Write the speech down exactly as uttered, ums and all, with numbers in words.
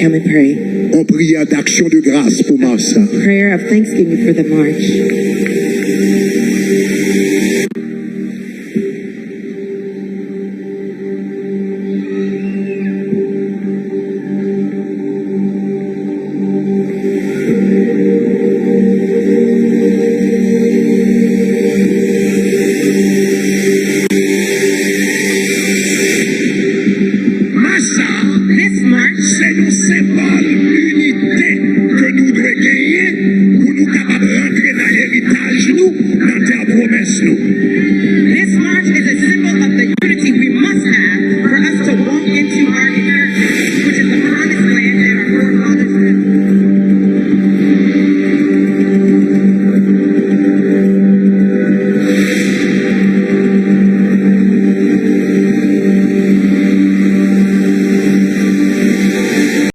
And we pray. Yon priyè d'action de grâce pour mars sa. Prayer of thanksgiving for the march. Mars sa, This march se yon senbòl